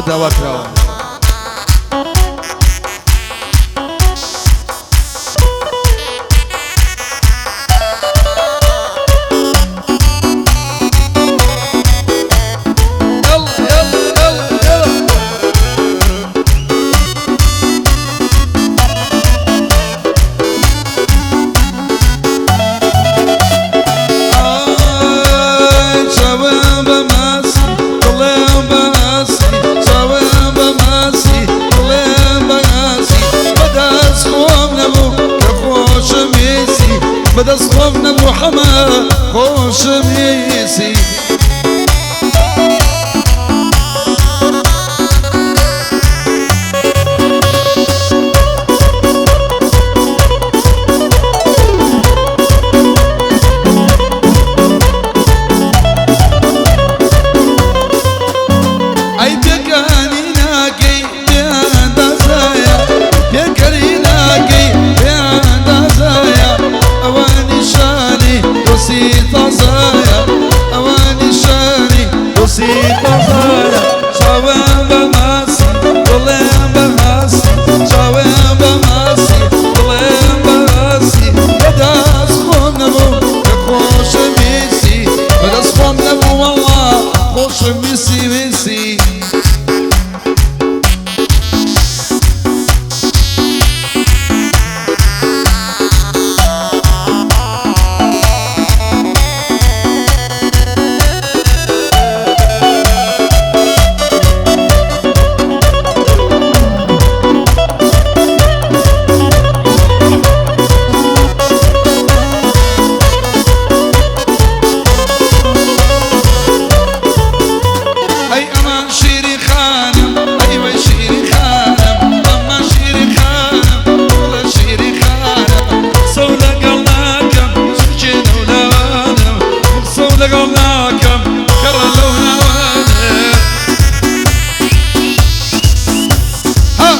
داوا کراوە. يلا يلا يلا يلا. ئای چاوم بە ماسی دڵم بە ئاسی، چاوم بە ماسی دڵم بە ئاسی، بەدەست خۆم نەبوو کە خۆشم ویستی، بەدەست خۆم نەبوو حەمە خۆشم ویستی. ئەی پێکانی ناکەی بێئەندازایە، پێکەری ناکەی بێئەندازایە، ئەوە نیشانی دۆستی تازایە، ئەوە نیشانی دۆستی تازایە. چاوم بە ماسی دڵم بە هاسی، چاوم بە ماسی دڵم بە هاسی، بەدەست خۆم نەبوو کە خۆشم ویستی، بەدەست خۆم نەبوو وەڵڵا خۆشم ویستی ویستی. ئەی ئەمان شیری خانم، ئەی وەی شیری خانم، ئەمان شیری خانم، گوڵە شیری خانم، قسەو لەگەڵ ناکەم چونکێ لەولاوانم، قسەو لەگەڵ ناکەم کەڕە لەولاوانم. ها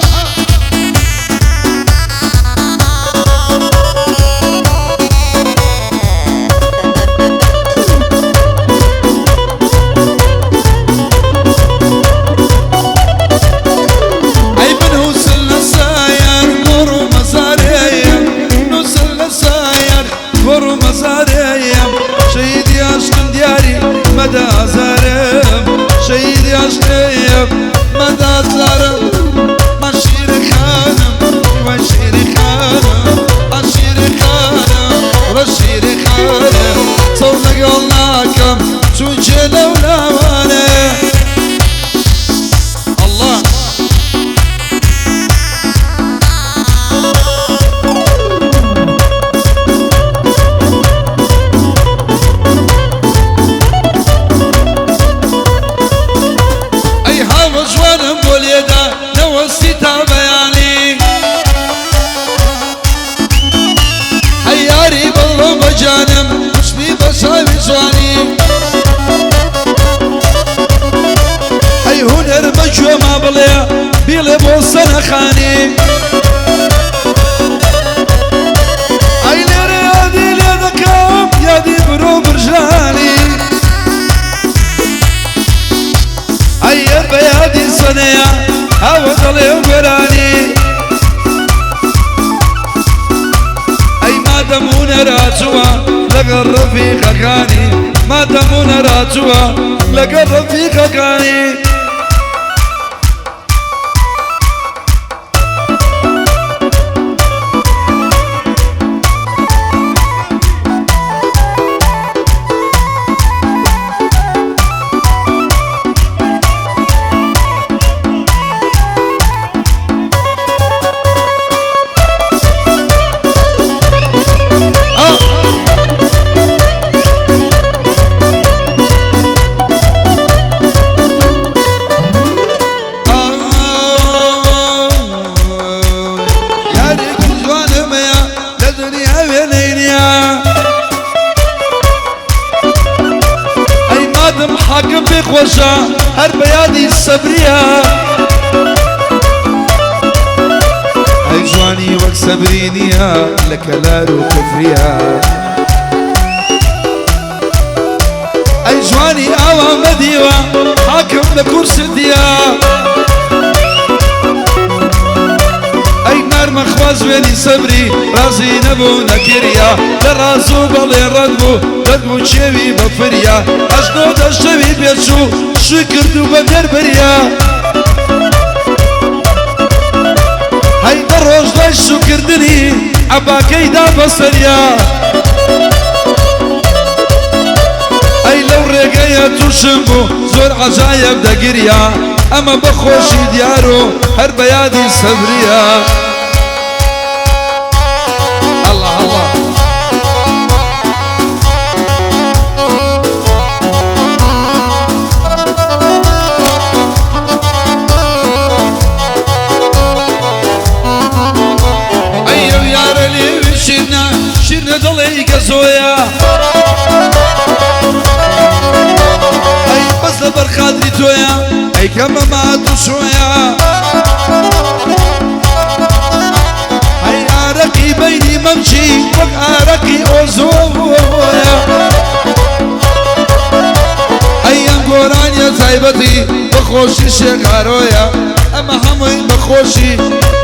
ئەی بنووسن لە سایەر گۆڕ و مەزارەیەم، بنووسن لە سایەر گۆڕ و مەزارەیەم، شەهیدی عەشقم دیاری مەدە ئازارم، شەهیدی عەشقم مەدە ئازارم. من شیری خانم، وای شیری خانم، من شیری خانم، ڕە شیری خانم، قسەو لەگەڵ ناکەم چونکێ لەولاوانێ. ئەڵڵا. ئەی هاوە جوانم بۆ لێدا نەوەستی تا بەیانی، ئەی یاری بەڵۆ بەجانم وشمی بە چاوی جوانی، ئەی هونەر بەگوێما بڵێ بیڵێ بۆ سەرەخانی، ئەی لێرە یادی لێ دەکەم یادی برۆ برژانی، ئەی بە یادی سەنەیە ئەوە دەڵێ گۆرانی، ئەی مادەم هونەراچووە لەگەڵ ڕەفیقەکانی، مادەم هونەراچووە لەگەڵ ڕەفیقەکانی. یارێکی جوانم هەیە لە دنیا وێنەی نییە، ئەی مادەم حاکم پێ خۆشە هەر بە یادی سەبریە، ئەی جوانی وەک سەبری نییە لە کەلار و کفریە، ئەی جوانی ئاوا مەدیوە حاکم لە کورسدیە. وازوێنی سەبری ڕازی نەبوو نەکریا لە ڕاز و بەڵێ ڕەت بوو دەنگ و چێوی بەفریا ئەژنۆ دەشەوی پێچوو شوی کرد و بە دەربریا هەی دە ڕۆژ دوای شووکردنی عەباکەی دا بەسەریا ئەی لەو ڕێگەیە تووشم بوو زۆر عەجایەب دەگریا ئەمە بە خۆشی دیار و هەر بە یادی سەبریە. الله الله ئەی ئەو یارە لێوی شیرنە شیرنە دڵی گەزۆیە ئەی بەس لەبەر خاتری تۆیە ئەی کەمە مات و شۆیە ئەی ئارەقی بەینی مەمچی وەک ئارەقی ئۆزۆیە ئەی ئەم گۆرانیە تایبەتی بە خۆشی شێخارۆیە ئەمە هەمووی بە خۆشی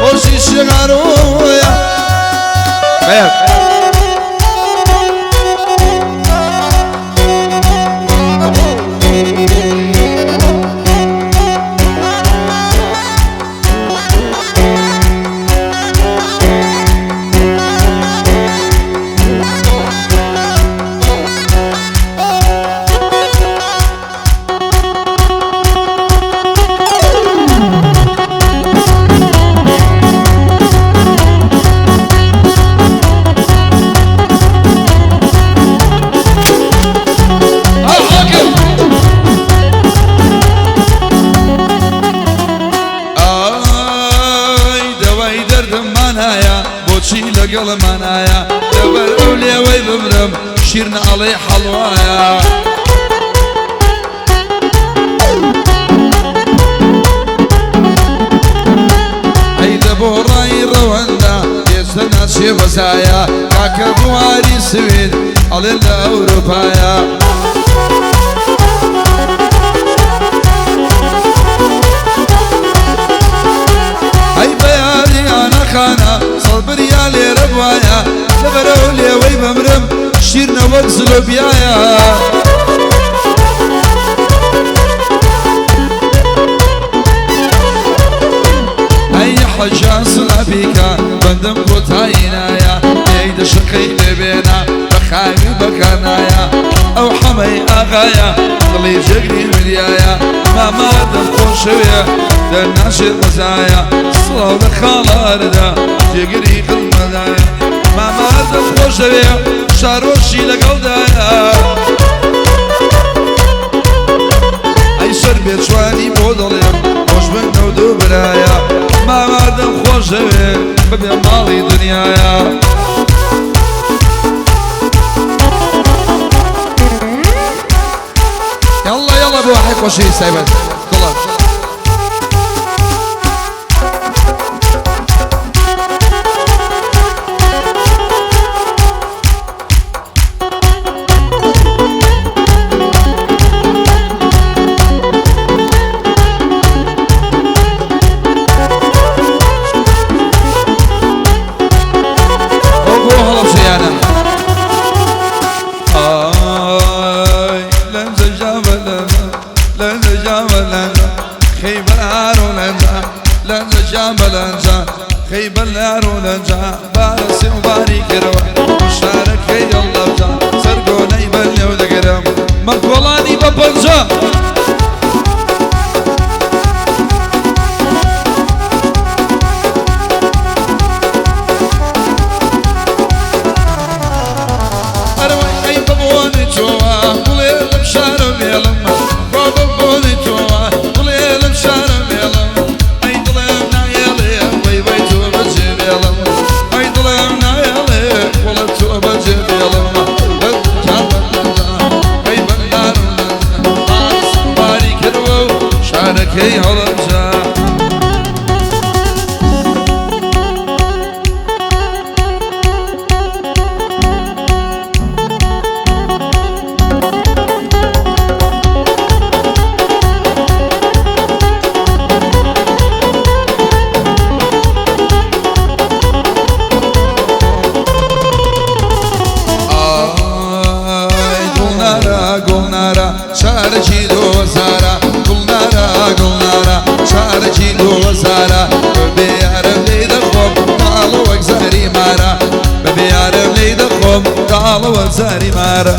خۆشی شێخارۆیە بەیەک. ئای دەوای دەردم مانایە بۆچی لەگەڵمانایە لەبەر ئەو لێوەی بمرم شیرنە ئەڵێ حەڵوایە. ئەی لە بۆ ڕای ڕەوەندە ئێستا ناچێ وەزایە کاکە بواری سوید ئەڵێن لە ئەوروپایە. ئەی بەیاریانە خانە سەڵبریا لێرە بوایە لەبەرەو لێوەی بمرم شیرنە وەک زلۆبیایە. ئەی حەجا سڵابیکە بەندم کۆتایی نایە ئەی دەشقەی لێبێنە بە خاوی بەکارنایە ئەو حەمەی ئاغایە دڵی جێگری وریایە مامادەم خۆشەوێ دەرناچێت وەزایە سڵاو لە خاڵاردا جێگری خزمەدایە مامادەم خۆشەوێ شارۆشی لەگەڵدایە. ئەی سەر بێچوانی بۆ دەڵێم خۆش بن ئەو دوو برایە مامادەم خۆشەوێ ببێ ماڵی دنیایە. يلا يلا بو حي خوشي سايبت طلع. بو هلا بشيانا. آي لنزا جابل لنزا جابل خيبر لنزا لنزا جابل لنزا خيبر لنزا بارسي وباري كروا مشارك يلا بجا سرقوني بلي ودقرم مقولاني ببنجا. شارەکەی هەڵەبجە. تاڵەوە زاری مارە.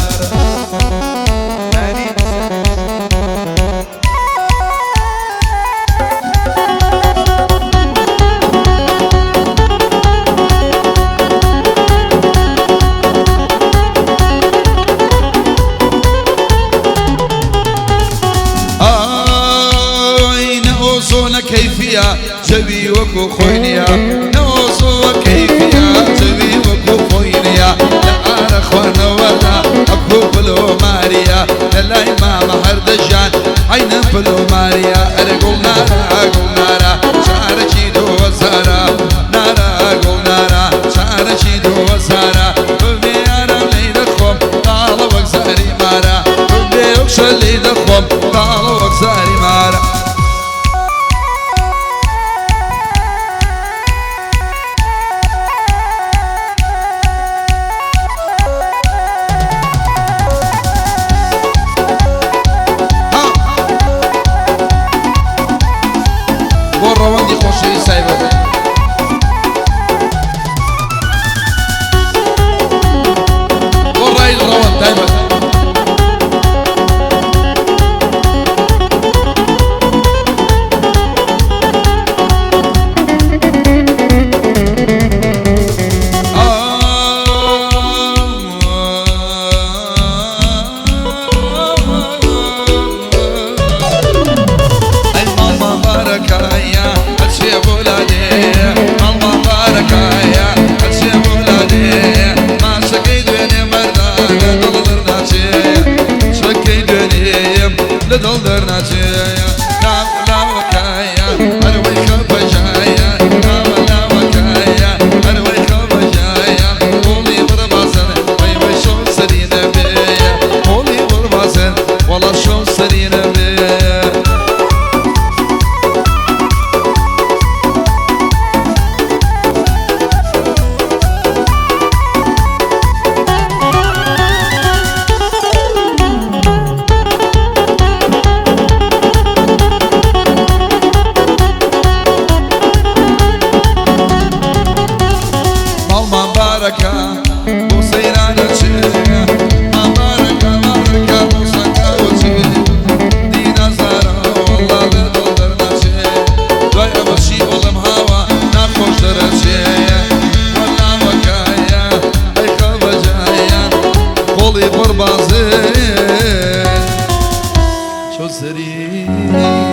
ئای نەئۆزۆ نە کەیفیە جەوی وەکو خۆی نییە، نەئۆزۆ کەیفیە جەوی وەکو خۆی نییە، لە ئارە خواردنەوەدا ئەکو پلۆ ماریە، لە لای مامە هەردەژیان عەینە پلۆ ماریە. ئەرێ گوڵ نارا گوڵ نارا چارەکی دووەزارە، نارا گوڵ نارا چارەکی دووەزارە، ببێ یارم لێی دەخۆم تاڵە وەک زاری مارە، ببێ وەک لێی دەخۆم تاڵە وەک زاری مارە. بۆ ڕەوەندی خۆشەویست تایبەت. بۆ ڕای ڕەوەند تایبەت. ئەی ماڵمان بارەکایە ئەچێ بۆ لادێ، ماڵمان بارەکایە ئەچێ بۆ لادێ، ماچەکەی دوێنێ مەردانە دڵ دەرناچێ، چەکەی دوێنێم لە دڵ دەرناچێ. لاو لاوەکایە هەروەی خەپەژایە، لاوە لاوەکایە هەروەی خەپەژایە، قۆڵی بڕبازن وەی وەی شەو سەری نەبێ، قۆڵی بڕبازن وەڵا شەو سەری نەبێ. ماڵمان بارەکە بۆ سەیرانە چێ، ماڵ بارەکە بارەکە بۆ سەکاوە چێ، دینازارە وەڵا لە دڵ دەرناچێ، دوای ئەمە چی بڵێم هاوە ناخۆش دەرەچێ، وەلاوەکایە ئەی خەوەجایە قۆڵی پڕبازێ شەو سەری.